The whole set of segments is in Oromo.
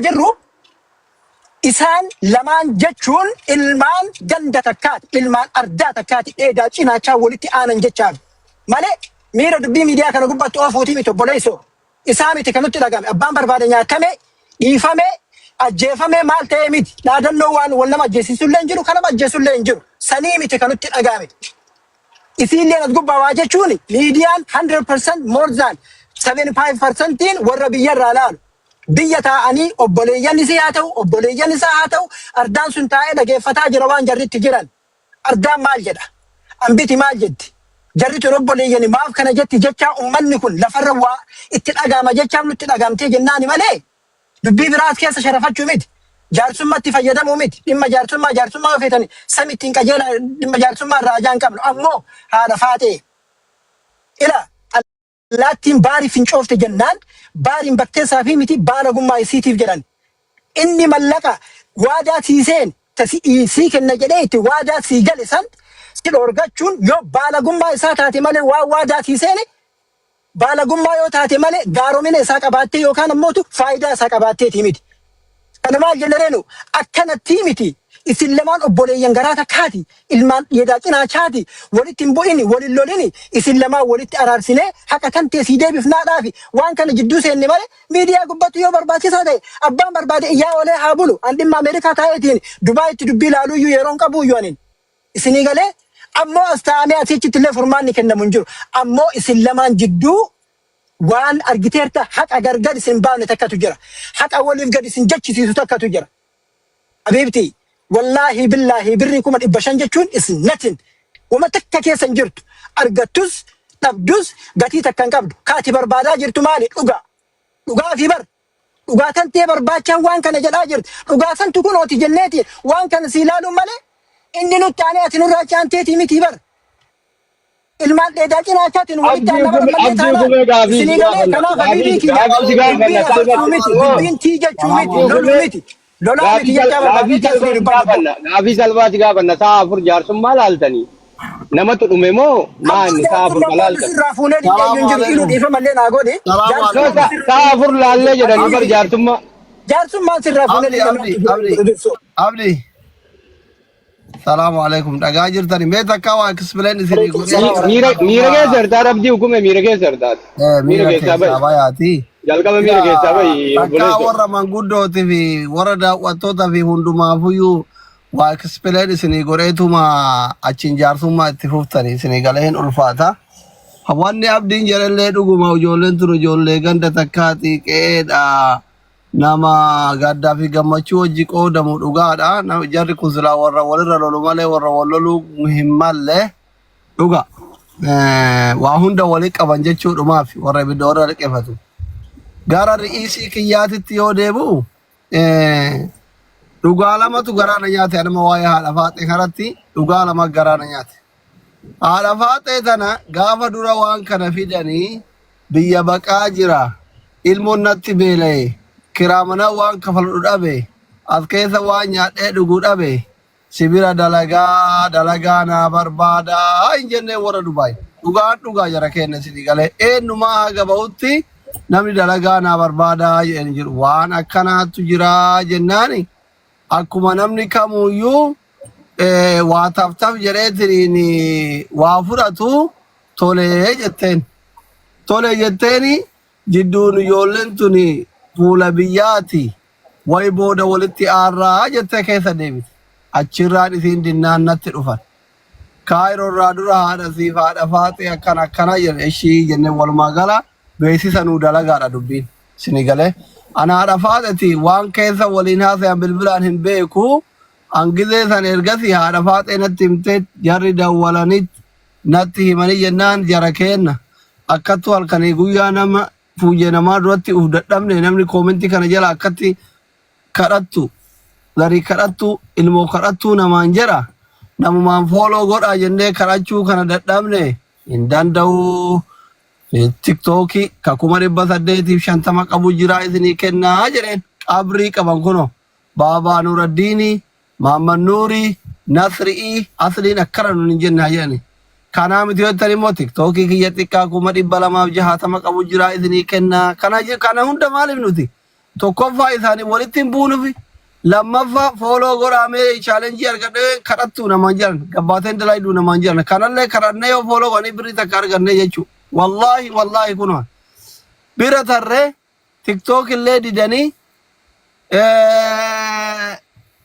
Jirru isaan lamaan jechuun ilmaan ganda takkaati, ilmaan ardaa takkaati, dheedaa cinaachaa walitti aanan jechaaf malee miira dubbii miidiyaa kana gubbatti oofuutii miti obboleessoo. Isaa miti kan nutti dhagame abbaan barbaade nyaatame, dhiifame, ajjeefame maal ta'ee miti. Dhaadannoo waan wal nama ajjeesisullee hin jiru, kan nama ajjeesullee hin jiru. Sanii miti kan nutti dhagame. Isiilleen as gubbaa waa jechuun miidiyaan 100% more than 75%tiin warra biyyarraa laalu. Biyya taa'anii obboleeyyan isii haa ta'u, obboleeyyan isaa haa ta'u, ardaan sun taa'ee dhageeffataa jira waan jarri itti jiran. Ardaan maal jedha? Ambiti maal jetti? Jarri tun obboleeyyani maaf kana jetti jechaa ummanni kun lafarra waa itti dhaga'ama jechaaf nutti dhaga'amtee jennaani malee dubbii biraas keessa sharafachuu miti. Jaarsummatti fayyadamuu miti. Dhimma jaarsummaa jaarsummaa yoo feetani sami ittiin qajeela dhimma jaarsummaa irraa ajaa hin qabnu. Ammoo haadha faaxee ila allaattiin baarii fincoofte jennaan baariin bakteessaa fi miti baalagummaa isiitiif jedhan. Inni mallaqa waadaa sii seen ta sii kenna jedhee itti waadaa sii gale san si dhoorgachuun yoo baalagummaa isaa taate malee waan waadaa sii seene baalagummaa yoo taate malee gaaromina isaa qabaattee yookaan ammootu faayidaa isaa qabaatteetii miti. Kana maal jenna reenu akkanattii miti. Isin lamaan obboleeyyan garaa takkaati. Ilmaan dheedaa cinaachaati. Walitti hin bu'ini, wal hin lolini. Isin lamaan walitti araarsinee haqa kan ta'e sii deebifnaadhaafi waan kana jidduu seenne malee miidiyaa gubbatti yoo barbaachisaa ta'e abbaan barbaade iyyaa oolee haa bulu. An dhimma Ameerikaa taa'eetiin Dubaayitti dubbii laaluuyyuu yeroon qabuuyyuu anin. Isinii galee ammoo as taa'amee asiichitti illee furmaanni kennamu hin jiru. Ammoo isin lamaan jidduu waan argiteerta haqa gargar isin baafne takkatu jira. Haqa waliif gad isin jechisiisu takkatu jira. Habiibti, wallaahi billaahi birrii 500,000 jechuun is nothing. Wama takka keessa hin jirtu. Argattus dhabdus gatii takka hin qabdu. Kaati barbaadaa jirtu maali? Dhugaa. Dhugaa fi bar. Dhugaa tan ta'e barbaachaan waan kana jedhaa jirti. Dhugaa santu kunooti jenneeti waan kana si ilaaluun malee inni nutti aanee ati nurraa chaanteetii miti bar. Ilmaan dheedaa cinaachaatiin walitti Abdii aanna bara gume mallee abdii taanaan gume gaafii isinii si galee gaafanna kanaaf gaafii habiibii kiyya gaafii si dubbiin gaafanna afarsuu miti salphatti dubbiin tii jechuu abdii miti loluu gume miti lolaa miti gaafii jechaa gaafii barbaadee salphaa isinii si dubbadha boo. gaafanna gaafii salphaa si gaafanna sa'a 4 jaarsummaa laaltanii namatu dhume moo Ammoo maanni sa'a 4 jaarsummaa ka waan laaltan sirraa fuunee didee Salaamu iyyuu hin jiru iluu alaikum. dhiifama mallee naa godhi Salaamu no jaarsummaan alaikum. sirraa sa'a 4 laallee jedhanii bar habiibii jaarsummaa jaarsummaan sirraa fuunee Abdi, didee Abdi, natti Abdi, jiru dursoo. Abdi. Salaamu alaikum. Dhagaa jirtani. Mee takka waa explain isinii Alaikum godhee salaam warra miira miira jaarsummaa keessa hirtaa abdii hukume miira keessa hirtaati miira miira keessaa ba'i keessaa bayaati. jalqaba miira Ila keessaa ba'i takkaa obboleesso warra manguddootii fi warra daawwattootaa fi hundumaafuyyuu waa explain isinii godheetuma achiin jaarsummaa itti fuftani isinii galee hin ulfaata. Wanni abdiin jedhallee dhuguma ijoolleen tun ijoollee ganda takkaati qe'eedha. Nama gaddaa fi gammachuu wajji qoodamu dhugaadha. Jarri kun silaa warra walirra lolu malee warra wal loluu hin malle dhuga. Waa hunda walii qaban jechuudhumaaf warra ibidda warra liqeeffatu. Gara ri'iisii kiyyaatitti yoo deebi'u dhugaa lamatu garaa na nyaate anuma waa'ee haadha faaxee kanatti dhugaa lama garaa na nyaate. Haadha faaxee tana gaafa dura waan kana fidanii biyya baqaa jira. Ilmoon natti beela'e. Kiraa manaa waan kafaladhu dhabe. As keessa waan nyaadhee dhugu dhabe. Si bira dalagaa dalagaa naa barbaadaa hin jennee warra Dubaay. Dhugaan dhugaa jara keenya isinii galee eenyumaa haga ba'utti namni dalagaa naa barbaadaa jedhanii jiru. Waan akkanaatu jira jennaani akkuma namni kamuyyuu waa taftaf jedheetiin waa fudhatu tolee jetteen. Tole jetteeni jidduun ijoolleen tuni fuula biyyaati wayi booda walitti aarraa jettee keessa deebite. Achirraan isiin dinnaan natti dhufan. Kaayiroo irraa dura haadha siif haadha faaxee akkana akkana jedhe ishii jennee walumaa gala beeksisa nuu dalagaadha dubbiin. Sini galee. Ana haadha faaxeti waan keessa waliin haasayan bilbilaan hin beeku. An gizee san ergasii haadha faaxee natti himtee jarri dawwalanit natti himanii jennaan jara keenna akkattu halkanii guyyaa nama fuuyye namaa duratti uf dadhabne namni koomentii kana jala akkatti kadhattu garii kadhattu ilmoo kadhattuu namaan jedha namumaan fooloo godhaa jennee kadhachuu kana dadhabne hin danda'u. Tiktookii ka 850,000 qabu jira isinii kennaa jedheen qabrii qaban kunoo. Baabaa Nuraddiinii, Mahammad Nuurii, Nasri'ii, Asliin akkana nun hin jenne haa jedhani. Kanaa miti yoo jettan immoo tiktookii kiyya xiqqaa 260,000 qabu jira isinii kennaa. Kana hunda maaliif nuti? Tokkoffaa isaanii walitti hin buunufi. Lammaffaa follow godhaamee challenge argadhee kadhattuu namaan jiran gabbaateen dalayduu namaan jiran kanallee kadhannee yoo follow godhanii birrii takka arganne jechuudha. Wallaahi wallaahi kunoo bira tarree TikTok illee didanii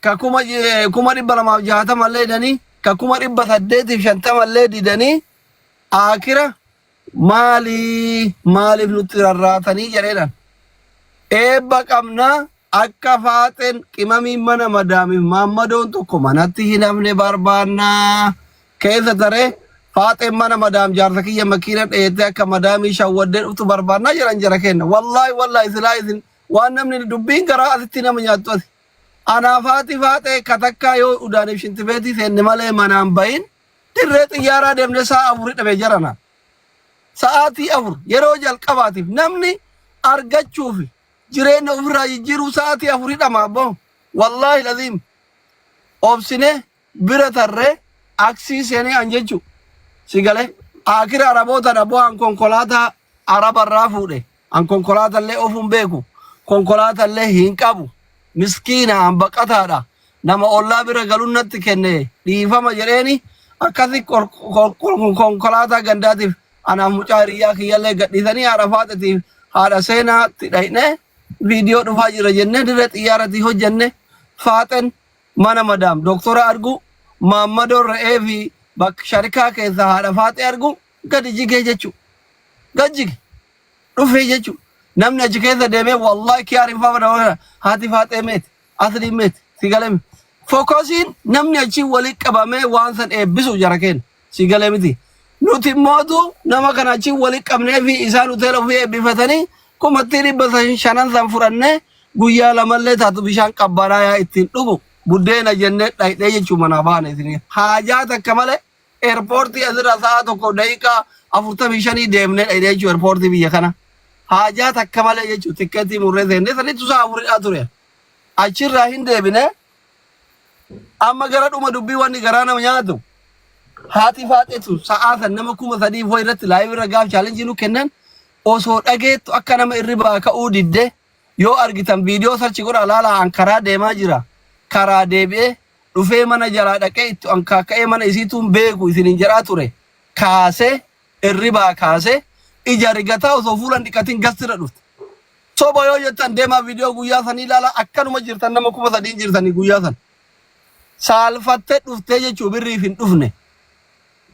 ka 260,000 illee didanii ka 850,000 illee didanii akira maalii maaliif nutti rarraatanii jedheedhaan. Eebba qabnaa akka faaxeen qimamiin mana madaamiif maammadoon tokko manatti hin hafne barbaannaa. Keessa taree faaxeen mana madaam jaarsa kiyya makiina dheettee akka madaamii shawwaddee dhuftu barbaannaa jedhan jara kenna. Wallaahi wallaahi silaa isin waan namni dubbiin garaa asitti nama nyaattu asi. Anaa faati faaxee katakkaa yoo udaaniif shintibeetii seenne malee manaan bahin dirree xiyyaaraa deemnee sa'a afurii dhabe jarana. Sa'aatii 4 yeroo jalqabaatiif namni argachuuf jireenya ofirraa jijjiiruu sa'aatii afurii dhama abboo. Wallaahi laziim obsine bira tarree aksii seenee an jechu si galee akira araboota dhaboo an konkolaataa arabarraa fuudhe an konkolaatallee ofuun beeku konkolaatallee hin qabu miskiina an baqataadha nama ollaa bira galuun natti kenne dhiifama jedheeni akkasi konkolaataa gandaatiif anaaf mucaa hiriyyaa kiyyallee gadhiisanii haadha faaxetiif haadha seenaatti dhayne viidiyoo dhufaa jira jennee dirree xiyyaaratii hojjenne faaxen mana madaam doktora argu maammadoon re'ee fi bakka sharikaa keessa haadha faaxee argu gadi jigee jechuu gad jige dhufee jechuu namni achi keessa deemee wallahi kiyaar hin faafadha haati faaxee meeti asliin meeti si galee miti fokosiin namni achi wali qabamee waan san eebbisu jara keenya si galee miti nuti mootu nama kana achi wali qabnee fi isaan hoteela ofii eebbifatanii kumattii 500 san fudhannee guyyaa lamallee taatu bishaan qabbanaa yaa ittiin dhugu buddeena jennee dhayidhee jechuu manaa baane isin haajaa takka malee eerpoortii asirraa sa'a 1 daqiiqaa 45 deemnee dhayidhee jechuu eerpoortii biyya kana haajaa takka malee jechuu tikkeetii murree seennee sanitti sa'a afuridhaa ture achirraa hin deebine. Amma gara dhuma dubbii wanni garaa nama nyaatu haati faaxeetu sa'aa san nama 3000 wayi irratti live irra gaaf challenge nu kennan osoo dhageettu akka nama irribaa ka'uu didde yoo argitan viidiyoo search godhaa laalaa an karaa deemaa jira karaa deebi'ee dhufee mana jalaa dhaqee itti an kaakka'ee mana isiituun beeku isiniin jedhaa ture kaasee irribaa kaasee ija rigataa osoo fuula hin dhiqatin gastira dhufte. Soba yoo jettan deemaa viidiyoo guyyaa sanii ilaalaa akkanuma jirtan nama 3000 jirtanii guyyaa san. Saalfattee dhuftee jechuu birriif hin dhufne.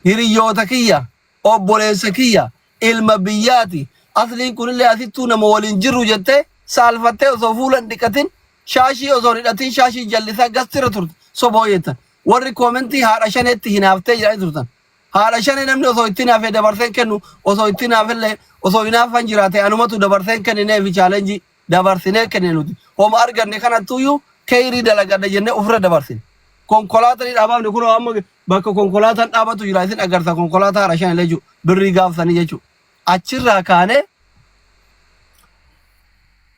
Hiriyoota kiyya, obboleessa kiyya, ilma biyyaati. Asliin kunillee asittuu nama waliin jirru jettee saalfattee osoo fuula hin dhiqatin shaashii osoo hin hidhatin shaashii jallisaa gastira turte soba yoo jettan. Warri comment haadha shaneetti hinaaftee jedhanii turtan. Haadha shanee namni osoo itti hinaafee dabarsee hin kennu osoo itti hinaafellee osoo hinaafan jiraate anumatu dabarsee hin kennineefi challenge dabarsinee kenne nuti. Homa arganne kanattuyyuu keeyrii dalagadha jennee ofirra dabarsine. Konkolaataan dhaabaafne kunoo amma bakka konkolaataan dhaabatu jira isin agarta konkolaataa haadha shanee jechuudha birrii gaafsanii jechuudha. Achirraa kaanee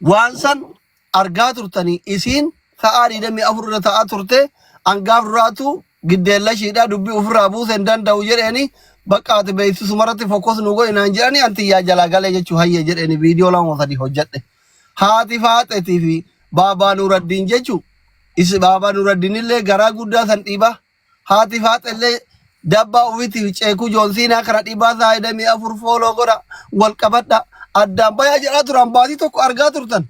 waan san argaa turtanii isiin sa'aa 24 irra ta'aa turte hangaaf duraatu giddeellashiidha dubbii ofirraa buuse hin danda'u jedheeni bakka ati beeksisumarratti focus nu godhi naan jedhani anti yaa jalaa galee jechuu hayyee jedheeni viidiyoo lama sadii hojjedhe. Haati faaxeetii fi baabaa Nuraddiin jechuu isi baabaa Nuraddiin illee garaa guddaa san dhiibaa haati faaxellee dabbaa ofiitiif ceekuu joonsiinaa kana dhiibaa isaa 24 follow godha wal qabadha addaan bayaa jedhaa turan baatii tokko argaa turtan.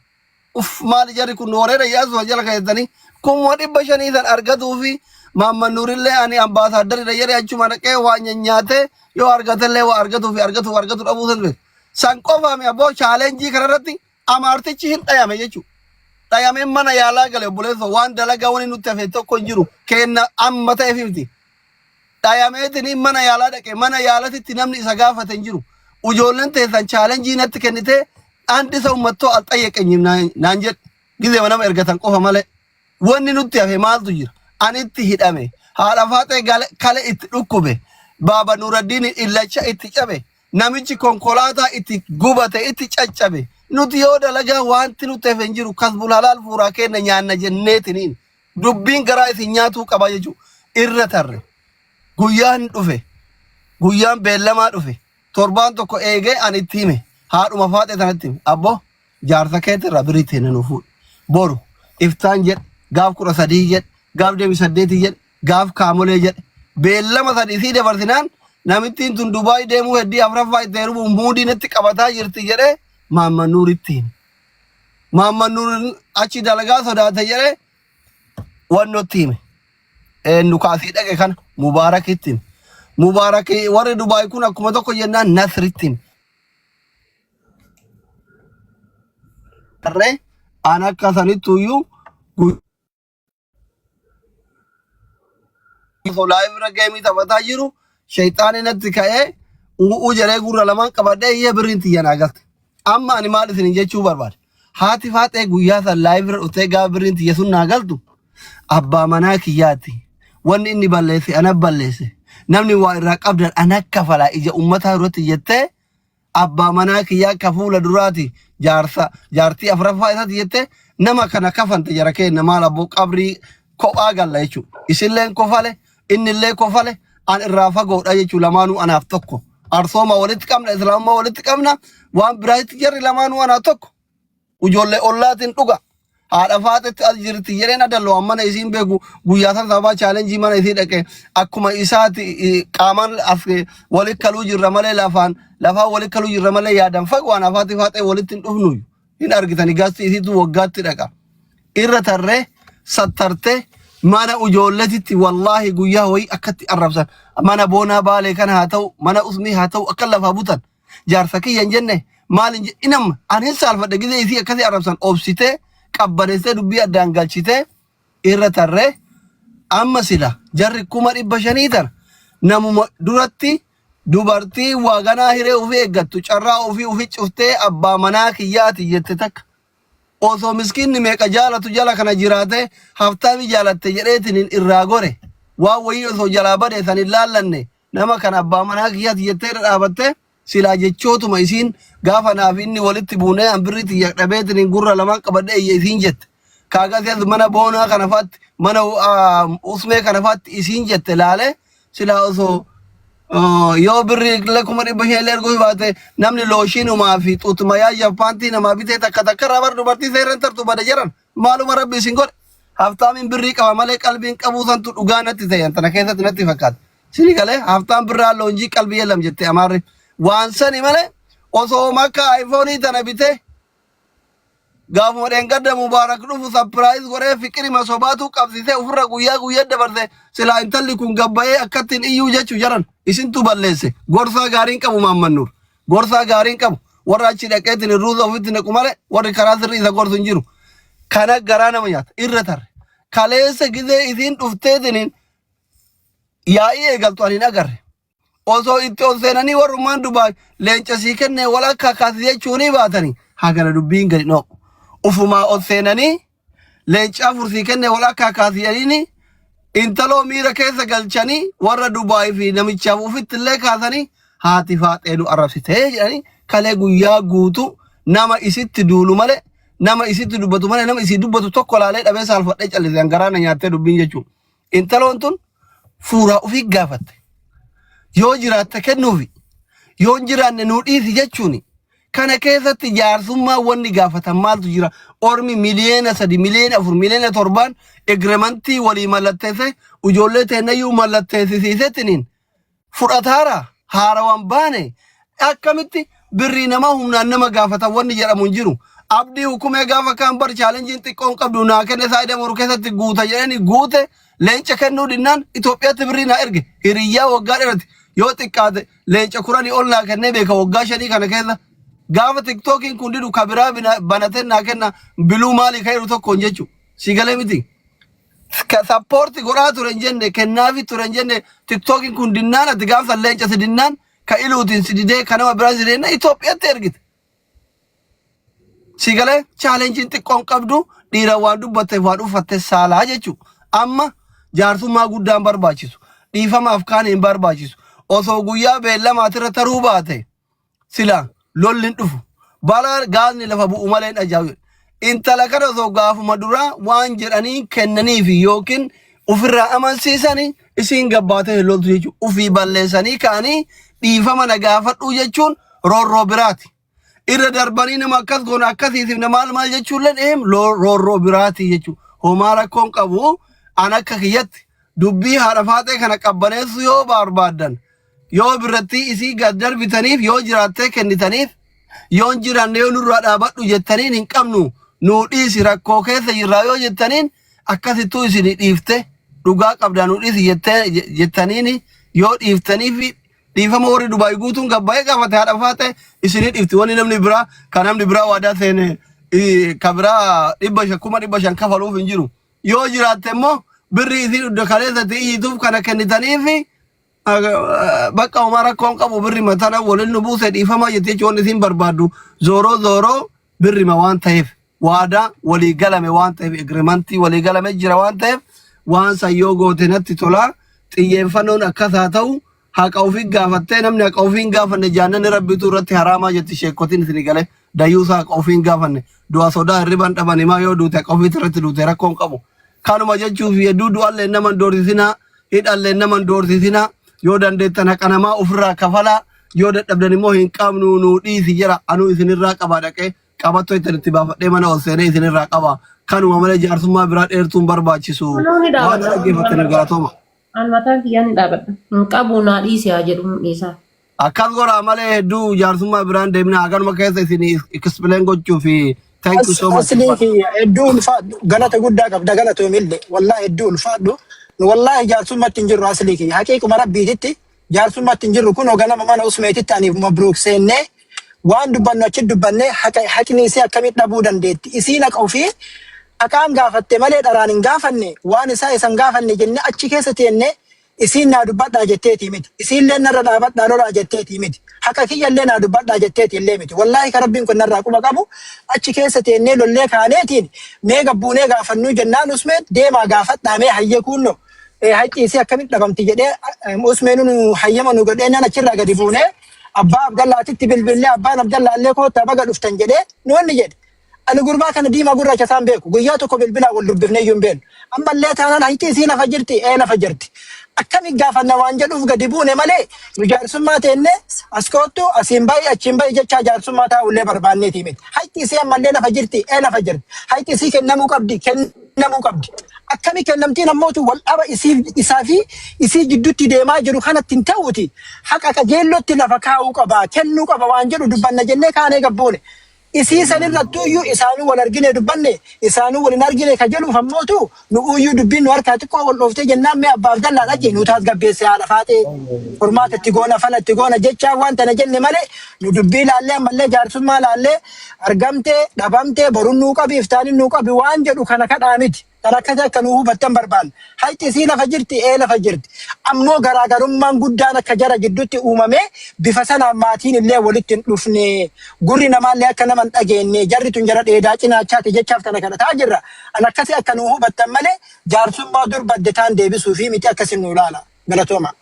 Uff maali jarri kun wareera yaasuma jala keessanii 500,000 san argatuu fi Maamman Nuurillee ani ambaasaaddariidha jedhee achuma dhaqee waa nyaatee yoo argatellee waa argatuu fi argatu argatu dhabuu san ture. San qofaami abboo challenge kanarratti amaartichi hin dhayame jechuudha. Dhayamee mana yaalaa gale obboleessa waan dalagaa wani nutti hafe tokko hin jiru kenna amma ta'eef miti. Dhayameetiin mana yaalaa dhaqe mana yaalatitti namni isa gaafate hin jiru. Ijoolleen teessan challenge natti kennitee አንድ ሰው መጥቶ አልጠየቀኝም naan jedhe gizee nama ergatan qofa malee wanni nutti hafe maaltu jira anitti hidhame haadha faaxee kale itti dhukkube baaba Nuraddiin illacha itti cabe namichi konkolaataa itti gubate itti caccabe nuti yoo dalagaa wanti nutti hafe hin jiru kasbul halaal fuuraa kenna nyaanna jenneetiniin dubbiin garaa isin nyaatuu qaba jechuudha irra tarre guyyaan dhufe guyyaan beellamaa dhufe torbaan tokko eegee ani itti hime haadhuma faaxee sanatti hime abbo Jaarsa keetti irraa birrii teenya nu fuudhi. Boru iftaan jedhe gaaf 13 jedhe gaaf deemi 8 jedhe gaaf kaamolee jedhe beellama sadi isii dabarsinaan namittiin tun Dubaay deemuu heddii afraffaa itti heerumuun muudii natti qabataa jirti jedhee Maamman Nuuritti hime. Maamman Nuur achi dalagaa sodaate jedhee wannotti hime. Eenyu kaasii dhaqe kana Mubaarakitti hime. Mubaarak warri Dubaay kun akkuma tokko jennaan Nasritti hime. Harree an akka sanittuyyuu osoo live irra geemii taphataa jiru shayxaani natti ka'ee u'uu jedhee gurra lamaan qabadhee iyyee birriin tiyya naa galte. Amma ani maal isin jechuu barbaade? Haati faaxee guyyaa san live irra dhuftee gaafa birriin tiyya sun naa galtu abbaa manaa kiyyaati. Wanni inni balleesse ana balleesse. Namni waa irraa qabdan ana kafalaa ija ummataa duratti jettee abbaa manaa kiyyaa ka fuula duraati jaarsa jaartii afraffaa isaati jette nama kana kafante jara keenna maal abboo qabrii kophaa galla jechuudha. Isilleen kofale innillee kofale an irraa fagoodha jechuudha lamaanuu anaaf tokko. Arsooma walitti qabna islaamummaa walitti qabna waan biraatti jarri lamaanuu anaa tokko. Ijoollee ollaatiin dhuga. Haadha faaxetti as jirti jedheen adalloo mana isiin beeku guyyaa san sababaa chaalenjii mana isii dhaqe akkuma isaati qaamaan as walitti kaluu jirra malee lafaan lafaan walitti kaluu jirra malee yaadan fagoo ana faati faaxee walitti hin dhufnu hin argitani gasti isiitu waggaatti dhaqa. Irra tarree sattartee mana ijoolletitti wallaahi guyyaa wayii akkatti arrabsan mana boonaa baalee kana haa ta'u mana usmii haa ta'u akka lafaa butan. Jaarsa kiyya hin jenne maal hin jedhe inam an hin saalfadhe gizee isii akkasii arrabsan obsitee qabbaneessitee dubbii addaan galchitee irra tarree amma sila jarri 500,000 tana namuma duratti dubartii waa ganaa hiree ofii eeggattu carraa ofii ofii cuftee abbaa manaa kiyyaati jette takka osoo miskiinni meeqa jaalatu jala kana jiraate haftaami jaalatte jedheetiin irraa gore waan wayii osoo jalaa bade san hin laallanne nama kana abbaa manaa kiyyaati jettee irra dhaabatte silaa jechootuma isiin gaafa naaf inni walitti buunee an birrii tiyya dhabeetiin gurra lamaan qabadhee iyya isiin jette kaagasii as mana boonaa kana faatti mana usmee kana faatti isiin jette laalee silaa osoo yoo birrii illee 500,000 illee erguu baate namni looshiinumaa fi xuuxumayaa japaantii namaa bitee takka takka irraa bar dubartii seeraan tartu bada jedhan maaluma rabbi isin godhe haftaamiin birrii qaba malee qalbiin qabuu santu dhugaa natti ta'e tana keessatti natti fakkaata. Sini galee haftaan birraa loonjii qalbii yelam jette amaarri waan sani malee osoo makka iPhone tana bitee Gaafuma dheengadda Mubaarak dhufu sapiraayiz godhee fiqirima sobaatu qabsiisee ofirra guyyaa guyyaa dabarse silaa intalli kun gabbayee akkattiin iyyuu jechuu jaran isintu balleesse gorsaa gaariin qabu maammannuur gorsaa gaariin qabu warra achi dhaqeetiin ruuza ofitti naqu malee warri karaa sirrii isa gorsu hin jiru kana garaa nama nyaata irra tarre kaleessa gizee isiin dhufteetiin yaa'ii eegaltu ani hin agarre Osoo itti ol seenanii warrummaan Dubaay leenca sii kennee wal akka kaasi jechuunii baatanii hagana dubbiin gadi dho'u. Ufumaa ol seenanii leenca afur sii kennee wal akka kaasi jedhanii intaloo miira keessa galchanii warra Dubaay fi namichaaf ufitti illee kaasanii haati faaxee nu arrabsitee jedhanii kalee guyyaa guutuu nama isitti duulu malee nama isitti dubbatu malee nama isii dubbatu tokko laalee dhabee saalfadhee callisee garaa na nyaattee dubbiin jechuudha. Intaloon tun fuuraa ofii gaafatte. Yoo jiraatte kennuufi yoo hin jiraanne nuu dhiisi jechuuni. Kana keessatti jaarsummaa wanni gaafatan maaltu jira? Ormi 3 miliyoona, 4 miliyoona, 7 miliyoonaan egremantii walii mallatteesse ijoollee teennayyuu mallatteessisiisettiniin fudhataara haarawaan baane akkamitti birrii namaa humnaan nama gaafatan wanni jedhamu hin jiru. Abdii hukumee gaafa kaan bar chaalenjiin xiqqoon qabdu naa kenne saayida moru keessatti guuta jedhanii guute leenca kennuu dinnaan Itoophiyaatti birrii naa erge hiriyyaa waggaa dheerati yoo xiqqaate leenca 10 ol naa kennee beeka waggaa 5 kana keessa. Gaafa tiktookiin kun didu kabiraa banatee naa kenna biluu maalii kan jedhu tokkoon jechuudha. Si galee miti. Ka sappoorti godhaa ture hin jenne kennaafi ture hin jenne tiktookiin kun dinnaan ati gaafsan leenca si dinnaan ka iluutiin si didee ka nama biraa si didee Itoophiyaatti ergite. Si galee chaalenjiin xiqqoon qabdu dhiira waan dubbatteef waan uffatte saalaa jechuudha. Amma jaarsummaa guddaan barbaachisu dhiifamaaf kaan hin barbaachisu osoo guyyaa beellamaatirra taruu baate sila lolli hin dhufu. Balaa gaazni lafa bu'u malee hin ajaa'ibu. Intala kana osoo gaafuma duraa waan jedhanii kennaniifi yookiin ofirraa amansiisanii isiin gabbaatee hin loltu jechuudha. Ofii balleessanii ka'anii dhiifama na gaafadhuu jechuun roorroo biraati. Irra darbanii nama akkas goona akkasiisifne maal maal jechuulleen eem roorroo biraatii jechuudha. Homaa rakkoon qabu an akka kiyyatti dubbii haadha faaxee kana qabbaneessuu yoo barbaaddan yoo birrattii isii gad darbitaniif yoo jiraattee kennitaniif yoo hin jiraanne yoo nurraa dhaabadhu jettaniin hin qabnu nuu dhiisi rakkoo keessa jirraa yoo jettaniin akkasittuu isin dhiifte dhugaa qabdaa nuu dhiisi jettee jettaniin yoo dhiiftaniif dhiifama warri Dubaay guutuun gabbaa'ee gaafate haadha faaxee isinii dhiifti wanni namni biraa kan namni biraa waadaa seene ka biraa 500 500,000 kafaluuf hin jiru yoo jiraatte immoo birrii isii dugda kaleessatti iyyituuf kana kennitaniifi bakka homaa rakkoon qabu birri matana waliin nu buuse dhiifamaa jettee jechuun wanni isiin barbaaddu zooroo zooroo birrima waan ta'eef waadaa walii galame waan ta'eef agreementii walii galame jira waan ta'eef waan san yoo goote natti tolaa xiyyeeffannoon akkas haa ta'u haqa ofii gaafattee namni haqa ofii hin gaafanne jaannanni rabbiitu irratti haraamaa jetti sheekkotiin isin galee dayyuusaa haqa ofii hin gaafanne du'a sodaa hirriban dhaban himaa yoo duute haqa ofiitti irratti duute rakkoon qabu kanuma jechuuf hedduu du'allee nama hin doorsisinaa hidhallee nama hin doorsisinaa yoo dandeettan haqa namaa ofirraa kafalaa yoo dadhabdan immoo hin qabnu nuu dhiisi jira anuu isinirraa qaba dhaqee qabattoo ittiin itti baafadhee mana ol seenee isinirraa qaba kanuma malee jaarsummaa biraa dheertuun barbaachisu Anuu ni waan dhaabadha. dhaggeeffattaniif galatooma. An mataan kiyyaa ni dhaabadha. Hin qabu naa dhiisi haa jedhu hin dhiisaa. Akkas godhaa malee hedduu jaarsummaa biraan deemna haganuma keessa isin explain gochuu fi thank you so much. Aslii kiyya hedduu ulfaadhu galata guddaa qabda galatoomillee wallaahi hedduu ulfaadhu nu wallaahi jaarsummaatti hin jirru aslii kiyya haqiiquma rabbiititti jaarsummaatti hin jirru kunoo ganama mana usmeetitti aniif mabruuk seennee waan dubbannu achi dubbannee haqa haqni isii akkamitti dhabuu dandeetti isiin haqa ofii haqaan gaafatte malee dharaan hin gaafanne waan isaa isan gaafanne jennee achi keessa teennee Isiin naa dubbadhaa jetteetii miti. Isiilleen narra dhaabadhaa lolaa jetteetii miti. Haqa kiyyallee naa dubbadhaa jetteetiillee miti. Wallaahi ka Rabbiin kun narraa quba qabu achi keessa teennee lollee kaaneetiin mee gabbuunee gaafannuu jennaan Usmeen deemaa gaafadhaa mee hayyee kuunno haqi isii akkamitti dhabamti jedhee Usmeen nu hayyama nu godhee nan achirraa gadi buunee abbaa Abdallaatitti bilbillee abbaan Abdallaallee koottaa baga dhuftan jedhee nu wanni jedhe. Ani gurbaa kana diimaa gurraacha isaan beeku. Guyyaa tokko bilbilaan wal dubbifnee iyyuu hin beeknu. Ammallee taanaan haqi isii lafa jirti, ee lafa jirti. Akkami gaafanna waan jedhuuf gadi buune malee nu jaarsummaa teenne as koottu asiin bahi achiin bahi jechaa jaarsummaa taa'ullee barbaanneetii miti. Haqi isii ammallee lafa jirti, ee lafa jirti. Haqi isii kennamuu qabdi, kennamuu qabdi. Akkami kennamtiin ammootu wal dhaba isii isaa fi isii jidduutti deemaa jiru kanatti hin ta'uuti. Haqa qajeellotti lafa kaa'uu qaba, kennuu qaba waan jedhu dubbanna jennee kaanee gabbuune. Isii sanirrattuuyyuu isaanuu wal argine dubbanne isaanuu wal hin argine ka jedhuuf ammootu nu'uuyyuu dubbiin nu harkaa xiqqoo wal dhooftee jennaan mee abbaa Abdallaa dhaqi nu taasgabbeesse haadha faaxee furmaata itti goona fala itti goona jechaa waan tana jenne malee nu dubbii laallee ammallee jaarsummaa laallee argamtee dhabamtee boruun nuu qabi iftaanin nuu qabi waan jedhu kana kadhaa miti. Kan akkasii akka nuu hubattan barbaanna. Hayxi isii lafa jirti, ee lafa jirti. Ammoo garaagarummaan guddaan akka jara gidduutti uumamee bifa sanaan maatiin illee walitti hin dhufne. Gurri namaallee akka nama hin dhageenne. Jarri tun jara dheedaa cinaachaati jechaaf tana kadhataa jirra. An akkasii akka nuu hubattan malee jaarsummaa dur badde taan deebisuufii miti akkasin nuu laala. Galatooma.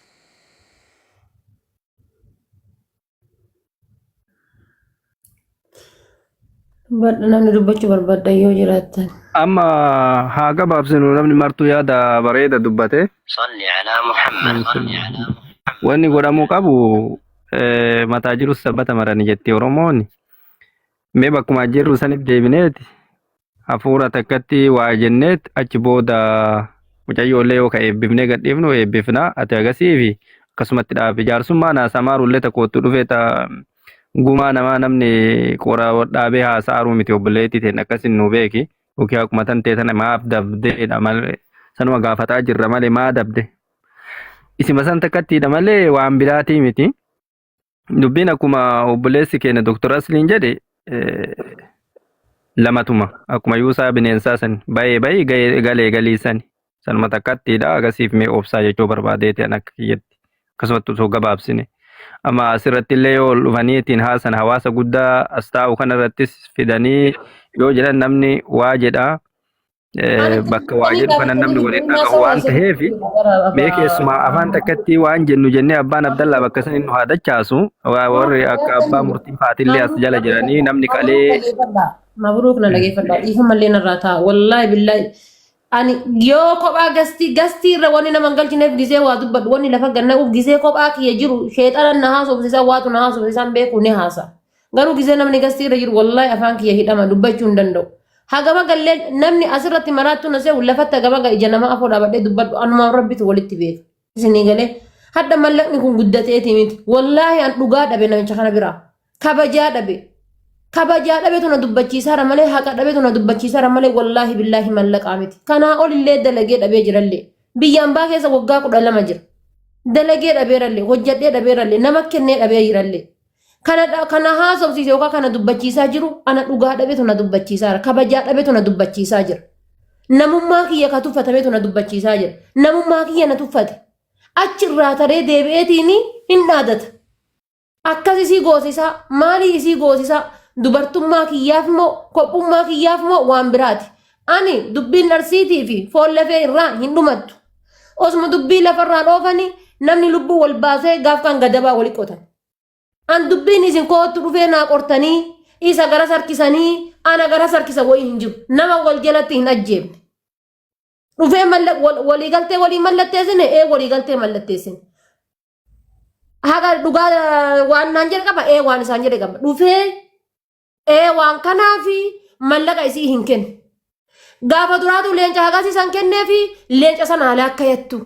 Dubbadha namni dubbachuu barbaaddan yoo jiraattan. Amma haa gabaabsinu namni martuu yaada bareeda dubbate. Wanni godhamuu qabu mataa jirus sabbata marani jetti Oromoon. Mee bakkuma jirru sanitti deebineeti hafuura takkatti waa jenneet achi booda mucayyoollee yoo ka eebbifnee gadhiifnu eebbifna ati agasii fi akkasumatti dhaabi jaarsummaa naa samaarullee takkoottu dhufee ta gumaa namaa namni qora dhaabee haasa'aaruu miti obboleettii teen akkasin nu beeki yookiin akkuma tan ta'e tana maaf dabdeedha malee sanuma gaafataa jirra malee maa dabde isima san takkattiidha malee waan biraatii miti. Dubbiin akkuma obboleessi keenya Dr. Asliin jedhe lamatuma akkuma yuusaa bineensaa san bayee bayii galee galii san sanuma takkattiidha agasiif mee obsaa jechuu barbaadeeti an akka kiyyatti akkasumatti osoo gabaabsine. Amma asirratti illee yoo ol dhufanii ittiin haasan hawaasa guddaa as taa'u kanarrattis fidanii yoo jedhan namni waa jedha bakka waa jedhu kana namni waliin dhagahu waan ta'eef mee keessumaa afaan takkatti waan jennu jennee abbaan Abdallaa bakka san nu haa dachaasu warri akka abbaa murtii faatillee as jala jiranii namni qalee. Mabruuk na dhageeffadha dhiifama illee narraa ta'a wallaahi billaahi ani yoo kophaa gastii gastii irra wanni nama hin galchineef gisee waa dubbadhu wanni lafa ganna'uuf gisee kophaa kiyya jiru sheexanan na haasofsiisaa waatu na haasofsiisaan beeku ni haasa. Garuu gizee namni gastii irra jiru wallaahi afaan kiyya hidhama dubbachuu hin danda'u. Hagama gallee namni asirratti maraattuu na se'u lafatti hagama ija nama afoo dhaabadhee dubbadhu anumaan rabbitu walitti beeka. Isinii galee hadda mallaqni kun guddateeti miti. Wallaahi an dhugaa dhabe namicha kana biraa. Kabajaa dhabe. Kabajaa dhabetu na dubbachiisaara malee haqa dhabetu na dubbachiisaara malee wallaahi billaahi mallaqaa miti. Kanaa olillee dalagee dhabee jirallee. Biyya ambaa keessa waggaa 12 jira. Dalagee dhabeerallee hojjadhee dhabeerallee nama kennee dhabee jirallee. Kana kana haasofsiise yookaan kana dubbachiisaa jiru ana dhugaa dhabetu na dubbachiisaara. Kabajaa dhabetu na dubbachiisaa jira. Namummaa kiyya ka tuffatametu na dubbachiisaa jira. Namummaa kiyya na tuffate. Achirraa taree deebi'eetiin hin dhaadata. Akkas isii goosisaa maalii isii goosisaa dubartummaa kiyyaaf moo kophummaa kiyyaaf moo waan biraati. Ani dubbiin arsiitii fi foon lafee irraa hin dhumattu. Osuma dubbii lafarraa dhoofanii namni lubbuu wal baasee gaaf kan gadabaa wali qotan. An dubbiin isin koottu dhufee naa qortanii isa garas harkisanii ana garas harkisa wayii hin jiru. Nama wal jalatti hin ajjeefne. Dhufee waliigaltee walii mallatteessine ee waliigaltee mallatteessine. Haga dhugaa waan naan jedhe qaba ee waan isaan jedhe qaba. Dhufee ee waan kanaafi mallaqa isii hin kennu. Gaafa duraatu leenca hagas isaan kenneefi leenca sana haala akka yattu.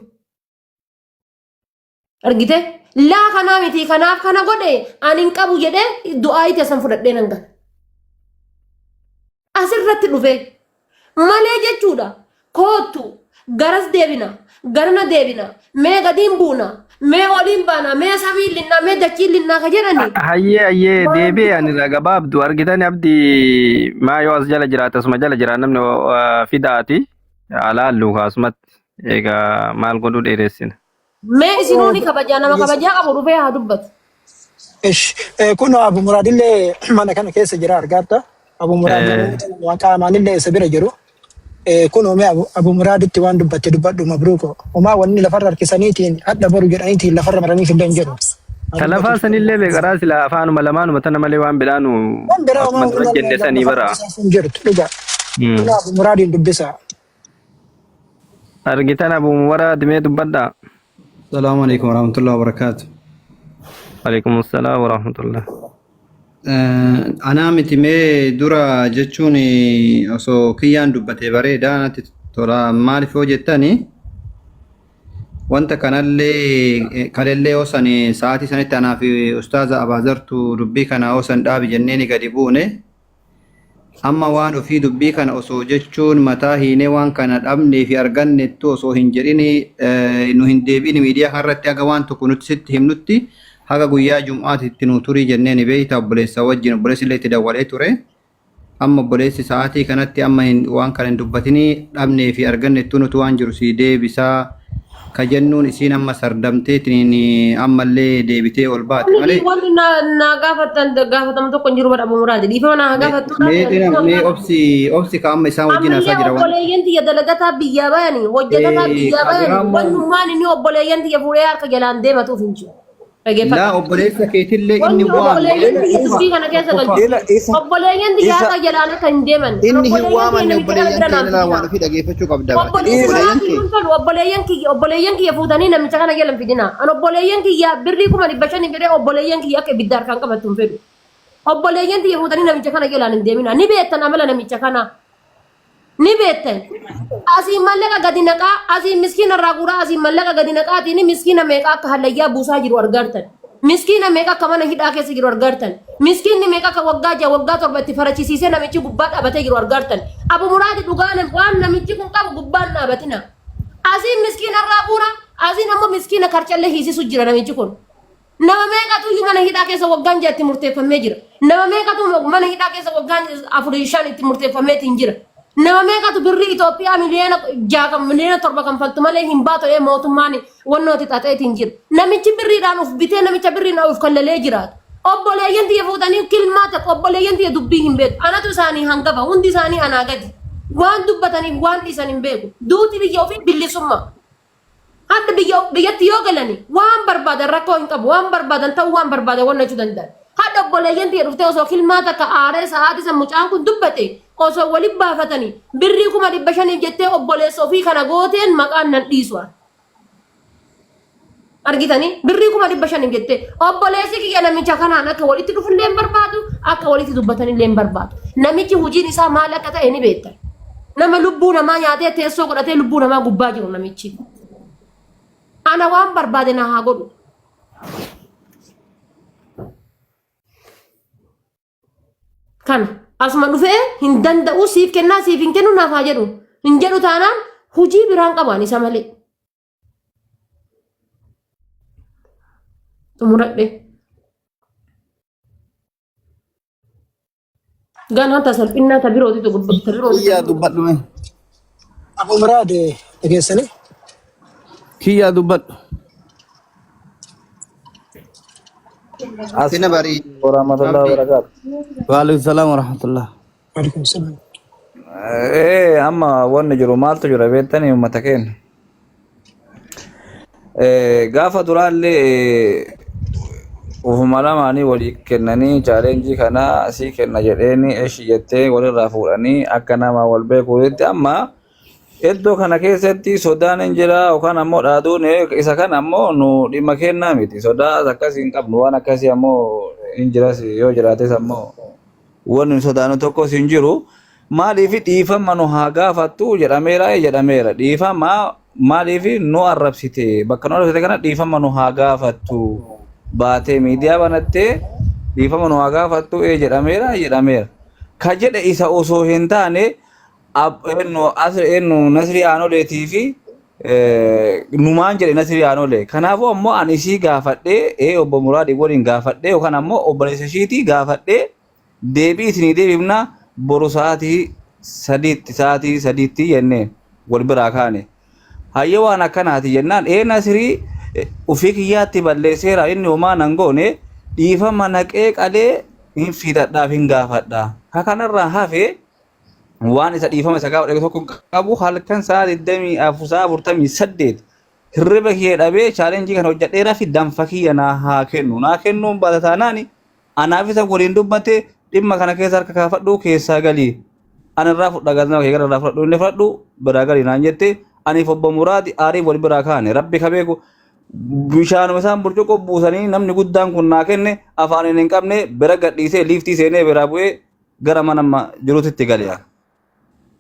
Argite? Laa kanaa miti kanaaf kana godhe ani hin qabu jedhee du'aa itti san fudhadhee nan gala. Asirratti dhufee malee jechuudha. Koottu garas deebina garana deebina mee gadiin buuna mee oliin baana mee samiin linnaa mee dachiin linnaa ka jedhani. Hayyee hayyee Waan deebi'e ani irraa gabaabdu argitani abdii maa yoo as jala jiraate asuma jala jira namni fidaati alaallu kaasumatti egaa maal godhuu dheeressina. Mee isinuu ni kabajaa nama kabajaa qabu dhufee haa dubbatu. Ish, kun Abu Muraadillee mana kana keessa jira argatta. Abu Muraad namoota waan qaamaanillee isa bira jiru. Kun mee Abu Muraaditti waan dubbatte dubbadhu mabruuko. Homaa wanni lafarra harkisaniitiin hadha boru jedhaniitiin lafarra maraniif illee hin jiru. Ta lafaa sanillee beekaraa sila afaanuma lamaanuma tana malee waan biraanu Waan biraa akkuma homaa dura jenne sanii lafarra bara. harkisaaf hin jirtu dhugaa. Kun Abu Muraadiin dubbisa. Argitan Abu Muraad mee dubbadhaa. Salaamu alaikum warahmatullahi wabarakatuh. Alaikum salaam wa rahmatullah. Anaa miti mee dura jechuun osoo kiyyaan dubbatee bareedaa natti tola maaliif yoo jettani wanta kanallee kalellee yoo san sa'aatii sanitti anaa fi ustaaza Abaazartu dubbii kana yoo san dhaabi jenneeni gadi buune Amma waan ofii dubbii kana osoo jechuun mataa hiinee waan kana dhabnee fi argannettu osoo hin jedhini nu hin deebi'ini miidiyaa kanarratti haga waan tokko nutti sitti himnutti haga guyyaa jum'aati itti nu turii jennee ni beeyta obboleessa wajjin obboleessi illee itti dawwalee ture. Amma obboleessi sa'aatii kanatti amma hin, waan kana hin dubbatini dhabnee fi argannettu nuti waan jiru sii deebisaa ka jennuun isiin amma sardamteetiin ammallee deebitee ol baate Wanni malee wanni na na gaafattan gaafatamu tokko hin jiru bara Abu Muraadi. Dhiifama na haa gaafattu mee dhina mee obsi obsi ka amma isaan wajjin Ammallee haasaa jira waan obboleeyyan tiyya dalagataa biyyaa bayani hojjetataa biyyaa ka bayani biraa immoo wannummaan inni obboleeyyan tiyya fuudhee harka jalaan deematuuf hin jiru. Dhaggeeffadha. laa obboleessa keetillee inni Wanni waame obboleeyyan ila tiyya isa dubbii kana keessa tokkoffaa galchu. Ila isa Obboleeyyan tiyya isa harka jalaan akka hin deeman. inni hin Obboleeyyan tiyya waamanne namicha kana obboleeyyan bira kee naan ilaa waan fidinaa. ofii dhageeffachuu qabda baate Obboleeyyan obboleeyyan kiyya kee hin fedhu obboleeyyan kiyya obboleeyyan kiyya fuutanii namicha kana jala hin fidinaa. An obboleeyyan kiyya birrii 500,000 jedhee obboleeyyan kiyya akka ibidda harkaan qabattu hin fedhu. Obboleeyyan tiyya fuutanii namicha kana jalaan hin deeminaa. Ni beektan amala namicha kanaa. Ni beektan. Asiin mallaqa gadi naqaa, asiin miskiina irraa guuraa, asiin mallaqa gadi naqaatiin miskiina meeqa akka hallayyaa buusaa jiru argaartan. Miskiina meeqa akka mana hidhaa keessa jiru argaartan. Miskiinni meeqa akka waggaa 6 waggaa 7 itti farachisiisee namichi gubbaa dhaabatee jiru argaartan. Abu Muraadi dhugaa waan namichi kun qabu gubbaan dhaabatina. Asiin miskiina irraa guura, asiin ammoo miskiina karcallee hiisisu jira namichi kun. Nama meeqatu iyyuu mana hidhaa keessa waggaan 6 itti murteeffamee jira. Nama meeqatu mana hidhaa keessa waggaan 4 5 itti murteeffameetiin jira. Nama meeqatu birrii Itoophiyaa miliyoona 6 kan miliyoona 7 kanfaltu malee hin baatu jedhee mootummaan wannooti xaxeetiin jira. Namichi birriidhaan of bitee namicha birriidhaan of kallalee jiraatu. Obboleeyyan tiyya fuutanii kilmaa takka obboleeyyan tiyya dubbii hin beeku. Anatu isaanii hangafa hundi isaanii anaa gadi. Waan dubbataniif waan dhiisan hin beeku. Duuti biyya ofii bilisummaa. Hadha biyya biyyatti yoo galani waan barbaadan rakkoo hin qabu waan barbaadan ta'uu waan barbaadan wanna jechuu danda'an. Hadha obboleeyyan tiyya dhuftee osoo kilmaa takka aaree sa'aatii san mucaan kun dubbate osoo wali baafatani birrii 500,000f jettee obboleessa ofii kana gooteen maqaan nan dhiisu an. Argitanii birrii 500,000 jettee obboleessi kiyya namicha kanaan akka walitti dhufullee hin barbaadu akka walitti dubbatanillee hin barbaadu. Namichi hojiin isaa maal akka ta'e ni beektan. Nama lubbuu namaa nyaatee teessoo godhatee lubbuu namaa gubbaa jiru namichi. Ana waan barbaade na haa godhu. Kana asuma dhufee hin danda'u siif kennaa siif hin kennu naaf haa jedhu. Hin jedhu taanaan hojii biraan qabu ani isa malee. Xumuradhe. Ganaa ta salphinnaa ta birootitu gubbaa ta birootitu. Kiyyaa dubbadhu mee. Abu Muraad dhageessanii? Kiyyaa dubbadhu. Sina barii Warahmatullahi abdii. wabarakatuh. Waalaikum salaam warahmatullah. Waalaikum salaam. Amma wanni jiru maaltu jira beektanii uummata keenya. Gaafa duraallee ufuma lamaanii walii kennanii chaalenjii kana asii kenna jedheeni eshi jettee walirraa fuudhanii akka nama wal beekuutti amma iddoo kana keessatti sodaan hin jira yookaan ammoo dhaaduun isa kana ammoo nu dhimma kennaa miti sodaa akkasii hin qabnu waan akkasii ammoo hin jiras yoo jiraates ammoo wanni nu sodaannu tokkos hin jiru. Maaliif dhiifama nu haa gaafattu jedhameera jedhameera. Dhiifama maaliif nu arrabsite bakka nu arrabsite kana dhiifama nu haa gaafattu baatee miidiyaa banattee dhiifama nu haa gaafattu ee jedhameera jedhameera. Ka jedhe isa osoo hin taane eenyu as eenyu Nasrii Aanoleetii fi numaan jedhe Nasrii Aanolee. Kanaafuu ammoo ani isii gaafadhee ee obbo Muraadii waliin gaafadhee yookaan ammoo obboleessa ishiitii gaafadhee deebii isinii deebifna boru sa'aatii 3tti jennee wal biraa kaane. Hayyee waan akkanaati jennaan ee Nasrii ofii kiyyaatti balleesseera inni homaa nan goone dhiifama naqee qalee hin fidadhaaf hin gaafadha. Ka kanarraa hafe waan isa dhiifama isa gaafadhe tokko hin qabu halkan sa'a 24 sa'a 48 hirriba kiyya dhabee chaalenjii kana hojjedheeraa fi danfa kiyya naa haa kennu naa kennuun baata taanaan anaaf isa waliin dubbate dhimma kana keessa harka kaafadhu keessaa galii ani irraa fudha galma kee gara irraa fudhadhu inni fudhadhu biraa galii naan jette aniif obbo Muraadi aariif wal biraa kaane rabbi ka beeku bishaanuma isaan burcuqqoo buusanii namni guddaan kun naa kenne afaaniin hin qabne bira gadhiisee liiftii seenee biraa bu'ee gara mana amma jiruutitti galeera.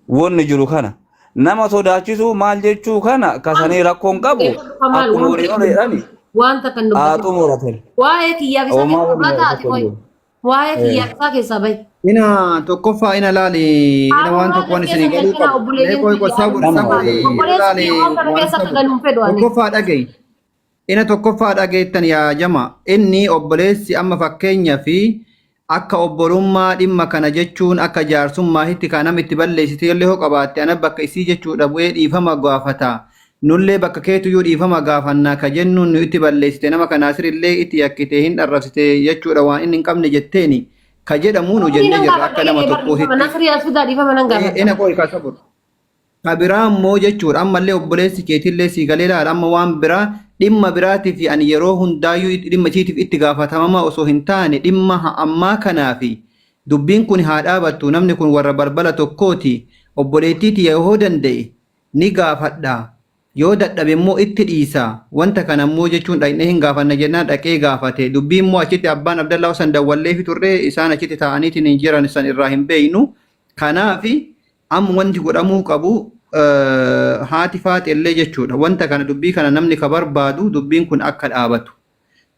Wanni jiru kana. Nama sodaachisuu maal jechuu kana kasanii rakkoon qabu Kamaal akkuma waan waliin ol jedhani wanta kan haa dubbatin. xumuratan. Waa'ee kiyyaaf isaa Homaa keessaa wanni baata ati tokko qoy. hin jiru. Waa'ee kiyyaaf isaa keessaa bahi. Ina tokkoffaa ina laali ina waan Haadha tokko waan keessa isinii galuu galchina qabu. Mee obboleeyyan qoy qoy kiyya sabur Nama sabur waliin. ina Obboleessi laali kiyya waan kana waan keessa akka sabur. galu hin fedhu ani. Tokkoffaa dhaga'i. Ina tokkoffaa dhageettan yaa jama inni obboleessi amma fakkeenya fi akka obbolummaa dhimma kana jechuun akka jaarsummaa hitti kan nama itti balleessite illee hoo qabaatte ana bakka isii jechuudha bu'ee dhiifama gaafata. Nullee bakka keetuyyuu dhiifama gaafannaa ka jennuun nu itti balleessite nama kanaasir illee itti yakkite hin dharrabsite jechuudha waan inni hin qabne jetteeni ka jedhamu nu Nasrii jennee nan jirra gaafadha akka nama jedhee bar tokkoo dhiifama. hitti. Nasrii as fidaa dhiifama nan gaafadha. Ina qoy ka sabur. Ka biraa immoo jechuudha ammallee obboleessi keetillee sii galee laala amma waan biraa dhimma biraatiif ani yeroo hundaayyuu dhimma isiitiif itti gaafatamamaa osoo hin taane dhimma ammaa kanaafi dubbiin kun haa dhaabattu namni kun warra balbala tokkooti obboleettii tiyya yoo danda'e ni gaafadha yoo dadhabe immoo itti dhiisa wanta kana immoo jechuun dhaqnee hin gaafanna jennaan dhaqee gaafate dubbii immoo achitti abbaan Abdallaa san dawwalleefi turre isaan achitti taa'aniitiin hin jiran san irraa hin beeynu kanaafi Amma wanti godhamuu qabu haati faaxellee jechuudha. Wanta kana dubbii kana namni ka barbaadu dubbiin kun akka dhaabatu.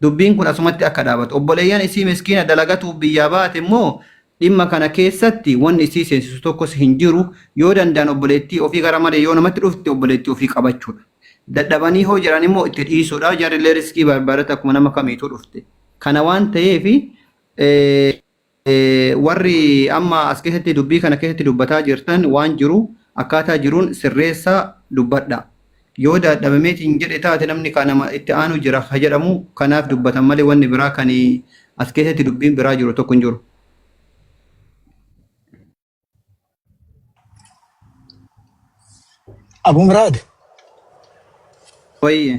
Dubbiin kun asumatti akka dhaabatu. Obboleeyyan isii miskiina dalagatuuf biyyaa baate immoo dhimma kana keessatti wanni isii seensisu tokkos hin jiru. Yoo danda'an obboleettii ofii gara malee yoo namatti dhufte obboleettii ofii qabachuudha. Dadhabanii hoo jedhan immoo itti dhiisuudha. Jarrillee riskii barbaadata akkuma nama kamiituu dhufte. Kana waan ta'eef Warri amma as keessatti dubbii kana keessatti dubbataa jirtan waan jiru akkaataa jiruun sirreessaa dubbadha. Yoo dadhabameetiin jedhe taate namni kanama itti aanu jira ha jedhamu kanaaf dubbatan malee wanni biraa kan as keessatti dubbiin biraa jiru tokko hin jiru. Abu Muraad, Wayye.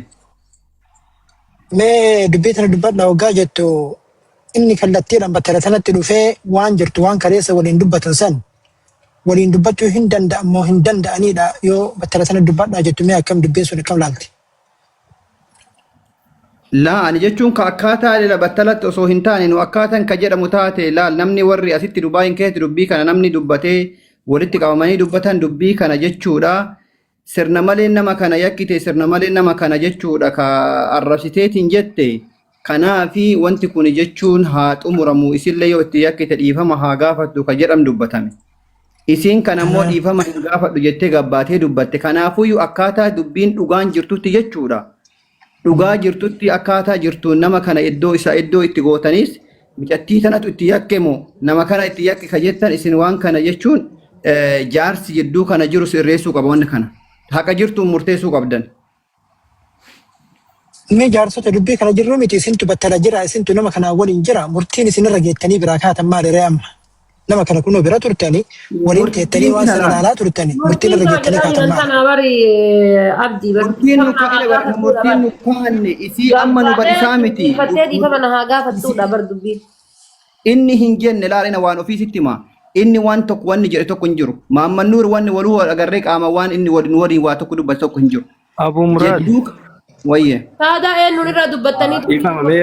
mee dubbii tana dubbadha hoggaa jettu inni kallattiidhaan battala sanatti dhufee waan jirtu waan kaleessa waliin dubbatan san waliin dubbachuu hin danda'an moo hin danda'anidha yoo battala sana dubbadhaa jettu mee akkam dubbiin sun akkam laalti? Laa ani jechuun ka akkaataa lela battalatti osoo hin taane nu akkaatan ka jedhamu taate laal namni warri asitti Dubaayin keessatti dubbii kana namni dubbatee walitti qabamanii dubbatan dubbii kana jechuudha. Sirna malee nama kana yakkite sirna malee nama kana jechuudha ka arrabsiteetiin jette kanaafi wanti kun jechuun haa xumuramu isillee yoo itti yakkite dhiifama haa gaafattu ka jedham dubbatame. Isiin kan ammoo dhiifama hin gaafadhu jettee gabbaatee dubbatte kanaafuyyuu akkaataa dubbiin dhugaan jirtutti jechuudha. Dhugaa jirtutti akkaataa jirtuun nama kana iddoo isaa iddoo itti gootanis micattii tanatu itti yakke moo nama kana itti yakke ka jettan isin waan kana jechuun jaarsi jidduu kana jiru sirreessuu qaba wanni kana. Haqa jirtuun murteessuu qabdan. Inni jaarsota dubbii kana jirru miti isintu battala jira isintu nama kanaa waliin jira murtiin isinirra geettanii biraa kaatan maali ree amma nama kana kunoo bira turtanii waliin teettanii Murtiin waan sana kana ilaalaa turtanii murtiin Murtiin irra kana geettanii jedhaa kaatan jiran maali. tana bari abdii bar murtiin dhiifama nu na haa kaa'e bar gaafattuudha murtiin bar. nu kaa'anne isii amma nu Gabbaatee barisaa miti. dhiifattee dhiifama na haa gaafattuudha bar dubbiin. Inni hin jenne laalina waan ofii sitti hima. Inni waan tokko wanni jedhe tokko hin jiru. Maamman Nuur wanni waluu wal agarree qaama waan inni waliin waliin waa tokko dubbate tokko hin jiru. Abu Muraad Jedduu wayye. Saadaa eenyuun irraa dubbattanii dhiifama mee